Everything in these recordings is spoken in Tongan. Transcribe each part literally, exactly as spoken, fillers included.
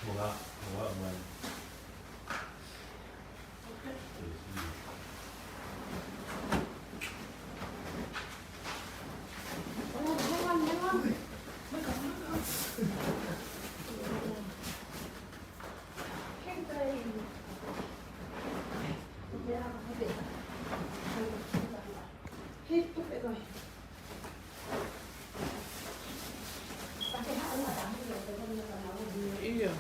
Moa, moa, moa. ʻIo.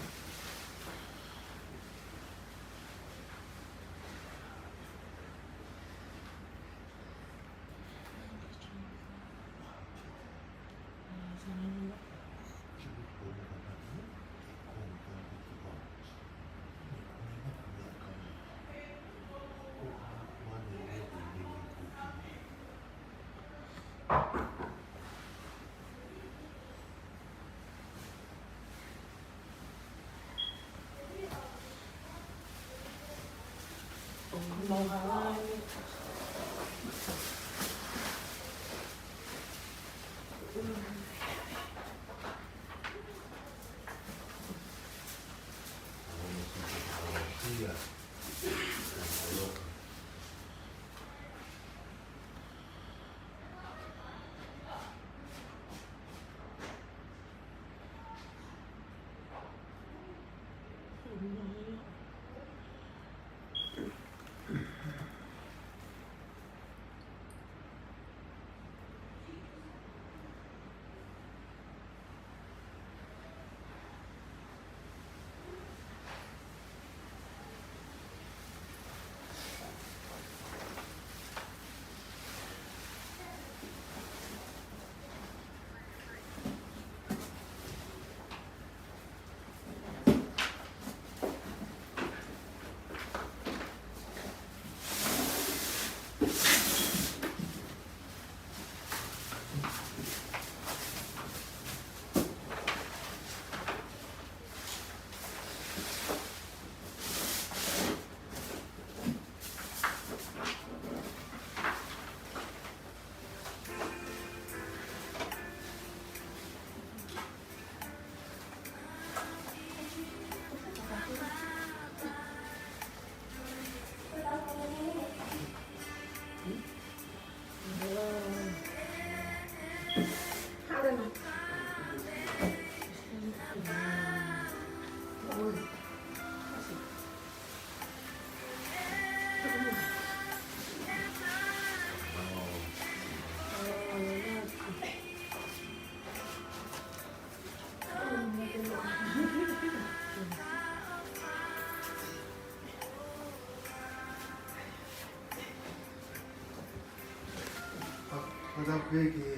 Fakatapu pē ki he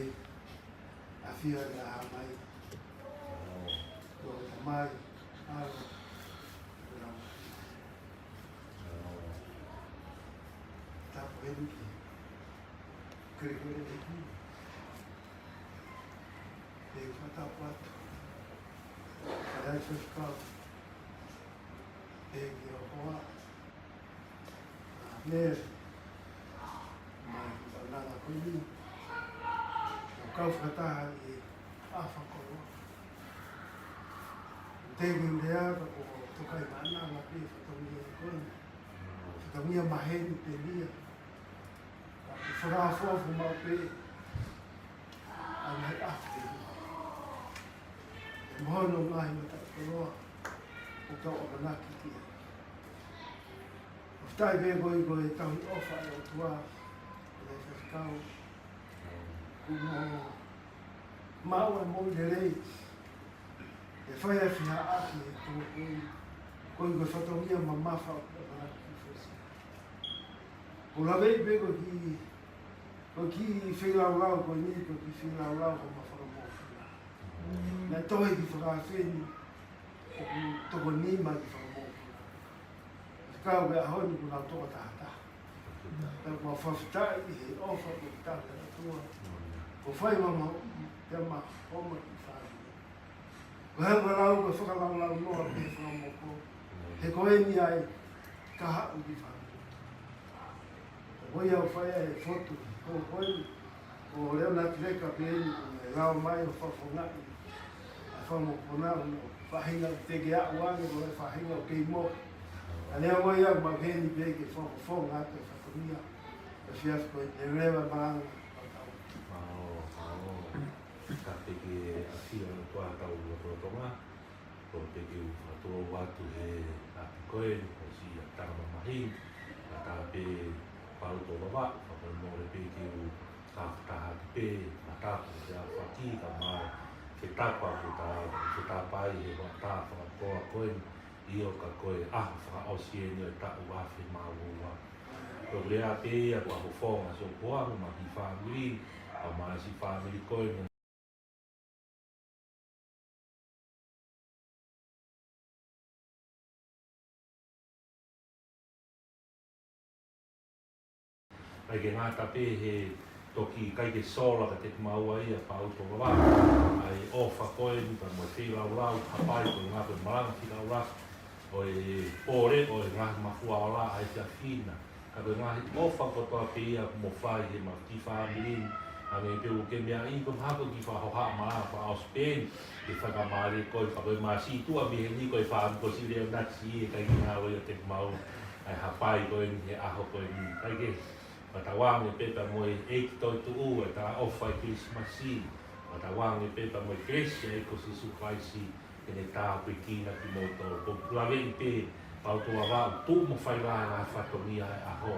ʻafio ʻa e Tamai. Ko e Tamai, ʻAlo, ko e Laumālie. Tapu heni ki he kelekele ʻEiki. Pea fakatapu atu ki he faifekau, pea ki he hoa, ʻa Mele, mai ki he taʻu ko eni, ʻo kau fakataha ʻi he ʻaho fakakoloa. Tēvita, pea ko e tokaimaʻananga pē fatongia ko eni. Fatongia maheni telia. Ka ke fakaʻofoʻofa maʻu pē ʻa e ngaahi ʻaho telia. Mo hono ngaahi mataʻikoloa ʻoku tau ʻamanaki ki ai. ʻOku tau pehē ko e, ko e tauhi ʻofa ʻa e ʻOtua, ʻa e faifekau. Kuo maʻu e moʻui lelei. ʻE fai e fiha ʻaki he tuʻu ko eni. Ko e, ko e fatongia mamafa ʻoku ʻamanaki ki ai. ʻOku ou laveʻi pē ko e kiʻi, ko e kiʻi feilaulau ko eni, ko e kiʻi feilaulau ko ma fakamoʻoni. Naʻe tohi ki he fakafeni, ʻoku toko nima ki he fakamoʻoni. Kau ki he ʻaho ni kuo nau toko tahataha. Pea ʻoku mau fakafetaʻi he ʻofa kuo tau ʻa e ʻOtua. Kuo fai mai maʻamautolu, pea mau homa ki fāmili. Ko e hā ʻoku lau, ko e fakalaulaunoa pē he fakamoko. He ko eni ai, ka haʻu ki fāmili. Ko ia ʻoku fai ai e fotu, ko, ko eni, ko Leona Tileka pē eni, ʻoku ne lau mai ʻo fakafofongaʻi ʻa e fakamokopuna, ʻo Faʻahinga ʻoku teʻeki aʻu ange, ko e faʻahinga ʻoku kei mohe. Ka neongo ia, ʻoku mau ʻi heni pē ke fakafofonga atu e fatongia ʻo e efiafi ko eni, leva e malanga. Mālō, mālō. Ka te ke ʻafio ʻa e ʻOtua ʻi hotau lotolotonga, ko e te ke u fakatulou atu he ʻapi ko eni, ko e siʻi ʻapi mamahi, ʻa e ʻapi Pauto Vavaʻu, ka ko e mole pē ke u fakataha atu pē, mataku, ke a faki, ka mau, ke tapa, ke ta, ke tapa ʻi he ʻaho fakakoa ko eni, ʻio ka ko e ʻaho fakaʻosi eni ʻo e taʻu afe mā ua. Ko e lea pē ia, ko e ʻaho fofonga, so ko au mo e kiʻi fāmili, ʻa e siʻi fāmili ko eni. ʻIkai ke ngata pē he toki ʻikai ke sola kiate kimaua ia Pauto Vavaʻu, ʻa e ʻofa ko eni pea mo e feilaulau, hapai ko e ngaahi malanga feilaulau ʻo e pole ʻo e ngaahi mafua ola ʻa e efiafi na. Ka ko e ngaahi ʻofa kotoa pē ia ʻoku mo fai he mau kiʻi fāmili, hangē pē ʻoku ke meaʻi ko e mahalo ko e kiʻi fakahohaʻa malanga fakaʻosi pē eni, ke fakamālie ko e fakaʻosi māsi tuʻa mei heni ko e fāmili ko Sileonati, ʻikai ke ngāue ʻiate kimaua ʻa e hapai ko eni he ʻaho ko eni. ʻIkai ke, fakatauange pē pea mo e ʻEiki toetuʻu, ʻa e talaʻofa ʻo e Kilisimasi, fakatauange pē pea mo e kelesi ʻa e ʻEiki ko Sīsū Kalaisi, ke ne tāpuekina kimoutolu. Ko e laveʻi pē Pauto Vavaʻu, tuʻu mo fai lā e ngaahi fatongia ʻo e ʻaho.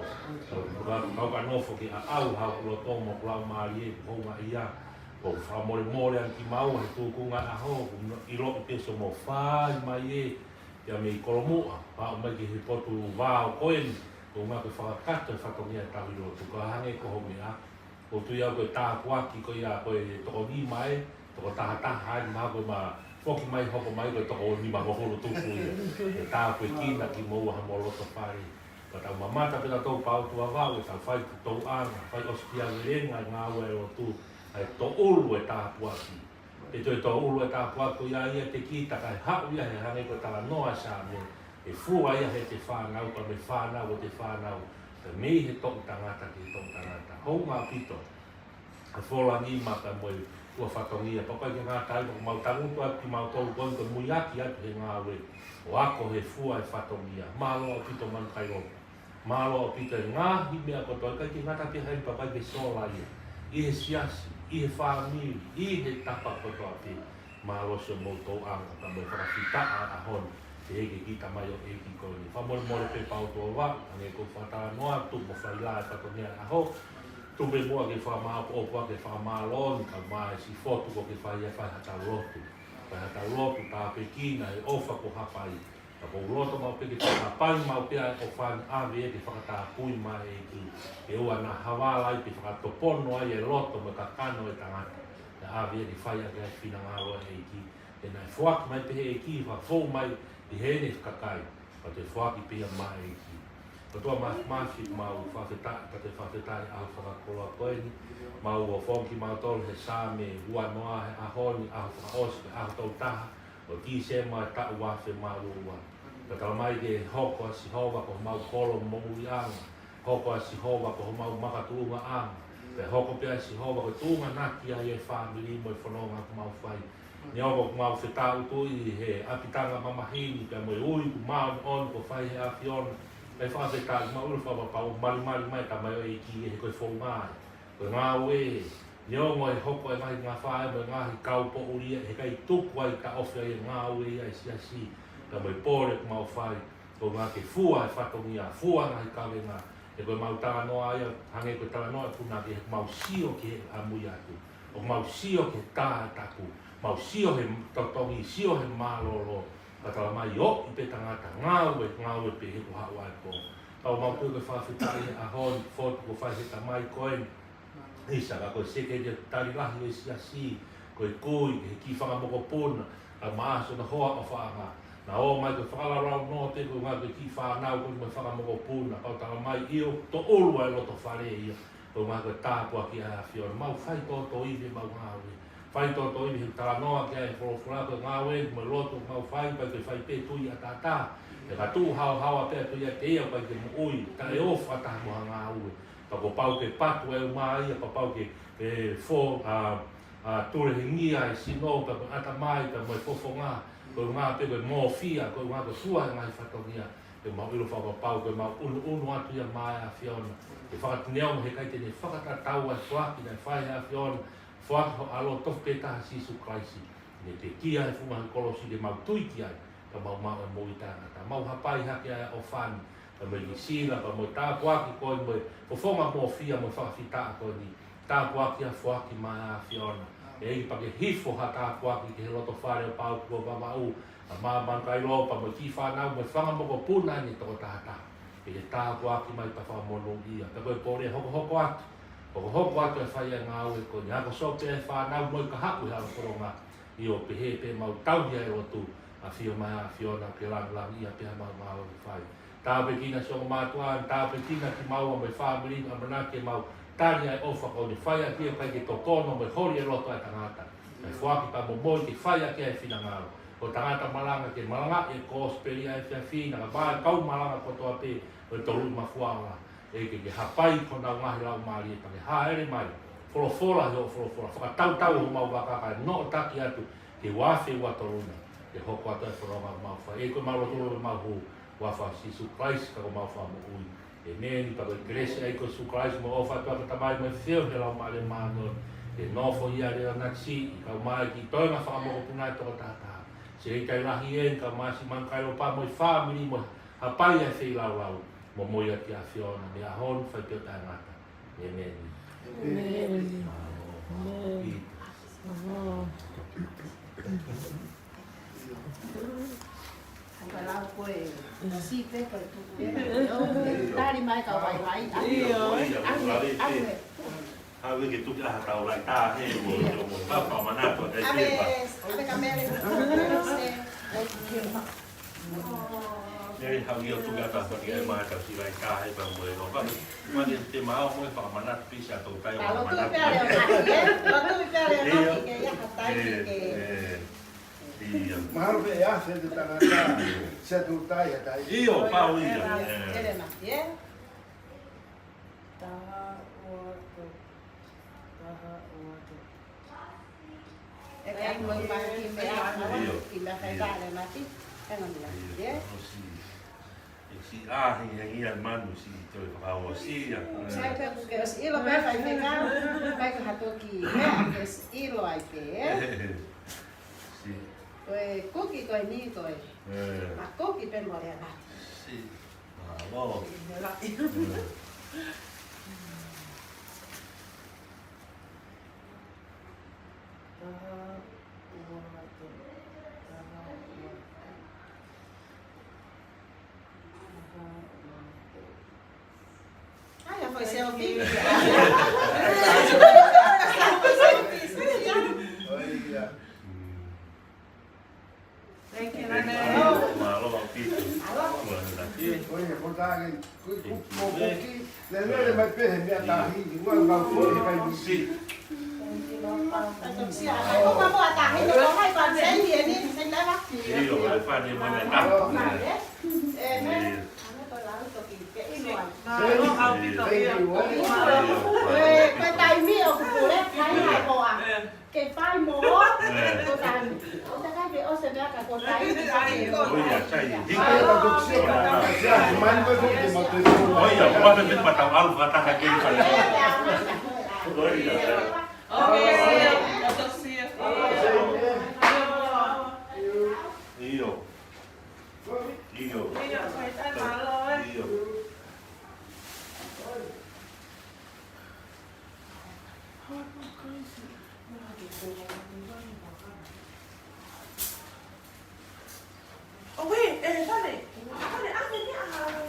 Kau, kau, kau ka nofo ke ʻaʻau haʻo loto mo e laumālie, ko e houngaʻia. Ko e fakamolemole ange kimaua he tūkunga ʻo e ʻaho, ʻoku ʻiloʻi pē so mo fai mai ē, ia mei Kolomuʻa, pea ʻomai ki he potu vao ko eni, ko e ngaahi fakakakato e fatongia ʻo e tauhi lotu, ka hangē ko hoʻo meʻa, ʻoku ou tui au ko e tāpuaki ko ia ko e toko nima ē, toko taha taha ē, mahalo ko e ma foki mai hoko mai ko e toko nima mo holo tuku ia. ʻE tāpuekina kimoua homou loto fale. Ka tau mamata pē tautolu Pauto Vavaʻu, ʻetau fai ki tau ʻana, fai ʻosipiavelenga e ngāue ʻa e lotu, ʻa e tōʻulu e tāpuaki. ʻE toe tōʻulu e tāpuaki ko ia ia te kita kae haʻu ia he hangē ko e talanoa Saame, ʻe fua ia heʻete fānau, pea mo e fānau ʻo ʻete fānau, pea mei he toʻutangata ki he toʻutangata. Hounga ʻaupito ʻa e fola nima pea mo e ua fatongia, pea ʻikai ke ngata ai, pea ʻoku mau tangutu atu kimautolu ko eni ko e muiaki atu he ngāue ʻo ako he fua e fatongia. Mālō ʻaupito Manukailolo. Mālō ʻaupito e ngaahi meʻa kotoa, ʻikai ke ngata pē he ʻapi, pea ʻikai ke sola ia. ʻI he siasi, ʻi he fāmili, ʻi he tapa kotoa pē. Mālō siʻomou tōʻonga, ka mo e fakafetaʻi ʻa e ʻaho ni, ʻi he ʻEiki, kiʻi tamaioʻeiki ko eni. Fakamolemole pē Pauto Vavaʻu, hangē ko e fakatalanoa, tuʻu mo fai lā e fatongia ʻo e ʻaho. Tuʻu pē muʻa ke fakamāʻopoʻopo ʻa e fakamālō ni, kae ʻumaʻā e siʻi fotu kuo ke fai ai, fai haʻatau lotu. Fai haʻatau lotu, tāpuekina he ʻofa kuo hapai. Ka ʻoku ou loto maʻu pē ke tau hapai maʻu pē ʻa e ʻofa ni, ʻave ia ke fakatapui mai ʻEiki. Ke ʻoua naʻa havala ai pe fakatopono ai e loto mo e kakano ʻo e tangata. Kae ʻave ia ke fai ʻaki ʻa e finangalo ʻo e ʻEiki. He naʻe foaki mai pē ʻe he ʻEiki, fakafou mai ʻi heʻene kakai. Pea toe foaki pē ia maʻa e ʻEiki. ʻOtua Māfimafi, mau fakafetaʻi, pea toe fakafetaʻi ʻaho fakakoloa ko eni. Mau ō ʻo fononga kimautolu he Saame ua noa he ʻaho ni, ʻaho fakaʻosi, ʻaho tolu taha ʻo Tīsema taʻu afe mā ua ua. Pea talamai ke hoko ʻa Sihova ko homau kolo moʻuiʻanga, hoko ʻa Sihova ko homau makatuʻungaʻanga, pea hoko pē ʻa Sihova ko e tuʻunga ʻaki ʻa e fāmili mo e fononga ʻoku mau fai. Neongo ʻoku mau fetautuʻi he ʻapitanga mamahi ni, pea mo e ui ʻoku māʻoniʻoni kuo fai ʻe he ʻAfiona, kae fakafetaʻi, mau ʻilo fakapapau ʻoku malimali mai e tamaioʻeiki ē he ko e founga ē. Ko e ngāue, neongo e hoko e ngaahi ngafa ē mo e ngaahi kaupoʻuli ē, heʻikai tuku ai, taʻofi ai e ngāue ia ʻa e siasi, pea mo e pole ʻoku mau fai, koeʻuhi ke fua e fatongia, fua e ngaahi kavenga, he ko e mau talanoa ia, hangē ko e talanoa ʻa e punake, he mau sio ki he ʻamui atu, ʻo mau sio ki he tā taku, mau sio he totongi, sio he mālōlō, ka talamai ʻoku ʻi ai pē tangata, ngāue, ngāue pē he kuo haʻu ʻa e pō. Ka ʻoku mau kole ke fakafetaʻi he ʻaho ni, fotu kuo fai ʻe he tamai ko eni, ʻIsa, ka ko e sekelitali lahi ʻo e siasi, ko e kui, he kiʻi fanga mokopuna, kae ʻumaʻā siʻono hoa ʻofaʻanga. Naʻa nau ō mai ko e fakalaulaunoa pē koeʻuhi ko e kiʻi fānau ko eni mo e fanga mokopuna, ka ʻoku talamai ʻoku tōʻulu ʻa e loto fale ia, koeʻuhi ko e tāpuaki ʻa e ʻAfiona. Mau faitōtōivi ʻemau ngāue. Faitōtōivi he talanoa ki ai e folofola, ko e ngāue mo e lotu ʻoku mau fai, ʻikai ke fai pē tui ʻataʻatā. He ka tuʻu haohaoa pē ʻa e tui ʻiate ia, ʻoku ʻikai ke moʻui, taʻeʻofa taha mo ha ngāue. Pea kuo pau ke patu e uma ia, pea pau ke, ke fo-, ʻa, ʻa, tulehengia e sino, pea mo e ʻatamai, pea mo e fofonga. Ko e ʻuhinga pē ko e mōfia, ko e ʻuhinga ko e fua e ngaahi fatongia, ʻemau ʻilo fakapapau ko ʻemau ʻunuʻunu atu ia maʻa e ʻAfiona. Ke fakatineo mo heʻikai te ne fakatatau ʻa e foaki naʻe fai ʻe he ʻAfiona, foaki ho ʻAlo tofu pē taha Sīsū Kalaisi. Ne pekia he funga ʻo e kolosi ke mau tui ki ai, ka mau maʻu e moʻui taʻengata. Mau hapai hake ʻa e ʻofa ni, ka mai ki sila, ka mo e tāpuaki ko eni mo e fofonga mōfia mo e fakafetaʻi ko eni. Tāpuaki ʻa e foaki maʻa e ʻAfiona. ʻEiki pea ke hifo ha tāpuaki ki he loto fale ʻo Pauku ʻo Vavaʻu, ʻa Mama Kailo pea mo e kiʻi fānau mo e fanga mokopuna ni toko taha taha. Ke ke tāpuaki mai pea fakamonūʻia. Pea ko e pole hokohoko atu. Hokohoko atu e fai ʻa e ngāue ko eni. Ako sope ʻa e fānau mo e kahaʻu he ʻalu fononga. ʻIo, pehē pē ʻemau tauhi ʻa e lotu, ʻafio mai ʻa e ʻAfiona ke langilangiʻia pē ʻa e maumau ʻoku fai. Tāpuekina siʻi ongo mātuʻa, tāpuekina kimaua mo e fāmili, ʻamanaki ke mau tali ʻa e ʻofa ko eni, fai ʻaki ʻo ʻikai ke tokoni mo e holi e loto ʻa e tangata. Kae foaki pea mo moʻui ke fai ʻaki ʻa e finangalo ʻo e tangata malanga, ke malangaʻi e kosipeli ʻa e efiafi ni, ka maʻa e kau malanga kotoa pē ʻo e Toluʻi Mafua Ola. ʻEiki ke hapai ko honau ngaahi laumālie pea ke hāʻele mai. Folofola he ʻo folofola. Fakatautau homau vaka kae noʻotaki atu ki he ua afe ua tolu na. Ke hoko atu e fononga ʻoku mau fai. ʻEiki ko ʻemau lotu ʻoku mau hū. Huafa ʻo Sīsū Kalaisi ko homau Fakamoʻui. ʻĒmeni. Pea ko e kelesi ʻa e ʻEiki ko Sīsū Kalaisi mo e ʻofa ʻa e ʻOtua ko e Tamai mo e feohi ʻa e Laumālie Māʻoniʻoni. Ke nofo ia ʻia Leonard Siʻi, kau mai ki he toenga fanga mokopuna ʻe toko taha taha. Seita Lahi ʻeni, kau mai siʻi Mama Kailo pea mo e fāmili mo e hapai ʻa e feilaulau. Mo moʻui ʻa e ʻAfiona mei he ʻaho ni ʻo fai pē ʻo taʻengata. ʻĒmeni. ʻĒmeni. Mālō. Mālō. Ka lau ko e, si pe ko e tuku. Tali mai ka wai wai. ʻIo, ʻio, ʻio. Ave, ave. Ave ke tuku ʻa e taulaʻi taha he mo, mo, mo, papa mana ko e ʻave, ʻave ka mele. Mele hau ia tuku ʻa e taha ki ai ma ka si lai taha he pea mo e loka. Ma ni te mau mo e papa mana pisa tau tai. Palo tu mana pea leo mati, ē? Palo tu pea leo mati ke ia hatai ke. ʻIo. Mahalo pē ʻe ʻasi e tangata, se tu tai ʻa tai. ʻIo, pau ia. Ē, ē. Ē, ē. Taha, ua, tolu. Taha, ua, tolu. ʻE kai mo i paha ki mea, ʻio, ki mea kai ʻio. Ka le mati. Hang on, ʻio. ʻIo. ʻOsi. ʻE si ahi, he ia manu si toe fakaosi ia. Sai pē kuo ke ʻosi ʻilo pē fai fekau, kai ka ha toki, ʻe, ke ʻosi ʻilo ai pē, ē? Si. Ko e kuki ko eni ko e. Ē. Ma kuki pē mo lea na. Si. Mālō. Ē. Taha, ua, tolu. Taha, ua, tolu. Ai, a foi selfie. Thank you, Nane. Mālō ʻaupito. Mālō. Ua, tolu. Ko ia, ko tā ke, ko, ko, ko, ko ki, le, le, le, mai pē he meʻa tahi, ua, ua, ko, ko, ko, si. Ai, ko ka mo a tahi, ko hai ko a tahi, eni, sen leva. ʻIo, ko e fani mo e tahi. Ē, me. Mālō ʻaupito ia. Ē, ko e taimi ʻoku pule, taimi ʻa e hoa. Ke fai mo, ē. Ko taimi. ʻO te kai ke ʻosi e meʻa ka ko taimi. Ko ia, sai. Hiki. Ē, ka toki sia ka taha sia, mani ko e toki ma te. Ko ia, ko e meʻa te ma tau alu fakataha ke fai. Ko ia. Ok, sia. Ka toki sia. ʻIo. ʻIo. ʻIo, sai, sai, mālō, ē. ʻIo. Oh, wait, eh, dale. Dale, ah, vení a la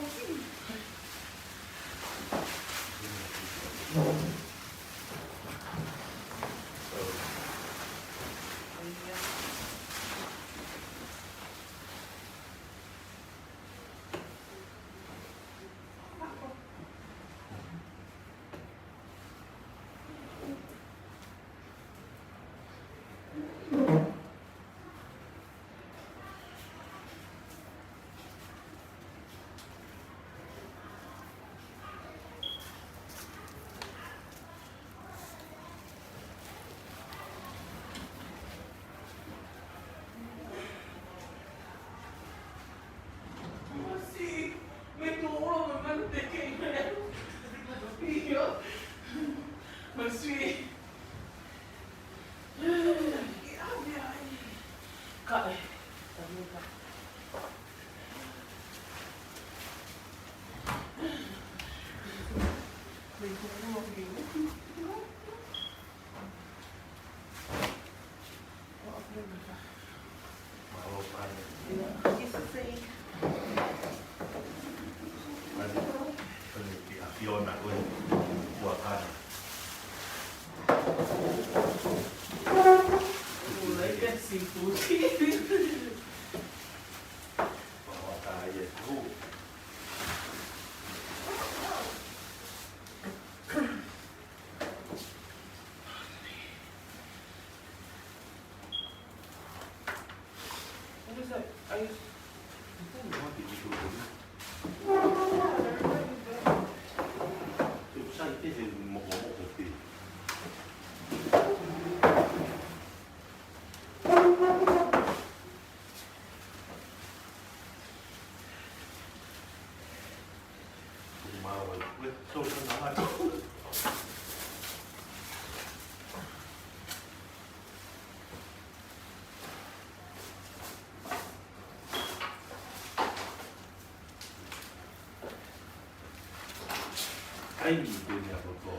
Ai, ni te ni a koto.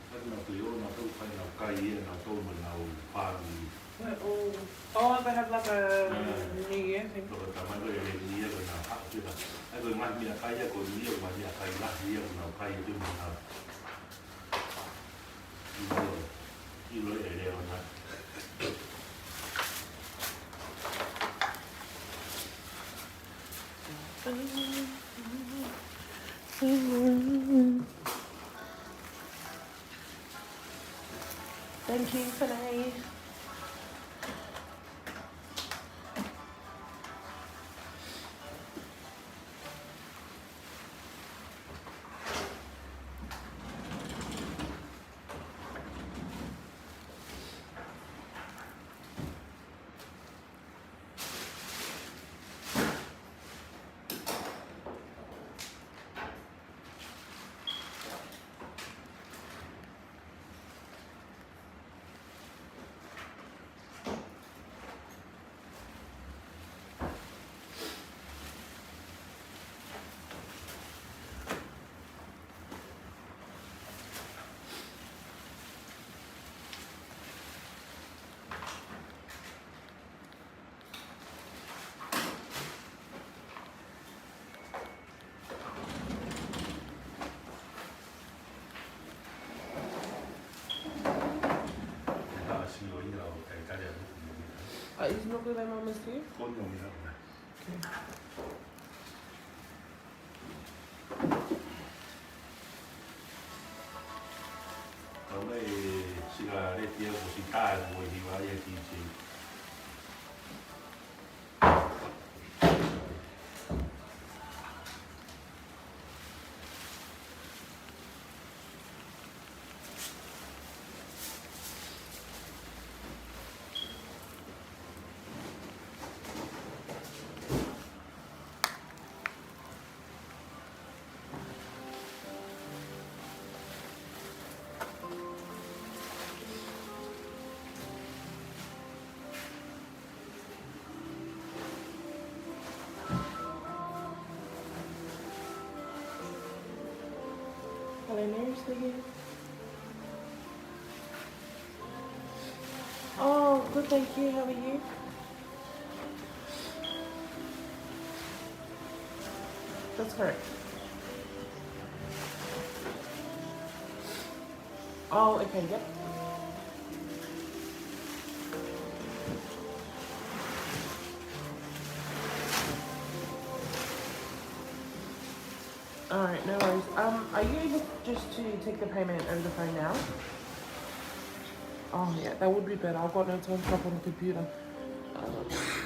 Ai, na te o, na tau kai, na kai ia, na tau mai, na o pāngi. Oh, oh, they have like a New Year thing. Ko e tamai ko e New Year, ko e na haʻu pē. Ai, ko e ngaahi meʻakai ia, ko e New Year, ko e ngaahi meʻakai lahi ia, ko e na kai ia, te mou na. Ilo, ilo e leona. Thank you, Fanae. Ah, is no good, my mom is here? Okay. Kau mai e sikaleti ia ko si tae mo e hiva ia ki si. Hello, Mary speaking. Oh, good, thank you. How are you? That's correct. Oh, okay, yep. All right, no worries. Um, are you able just to take the payment over the phone now? Oh, yeah, that would be better. I've got no time to hop on the computer. Um,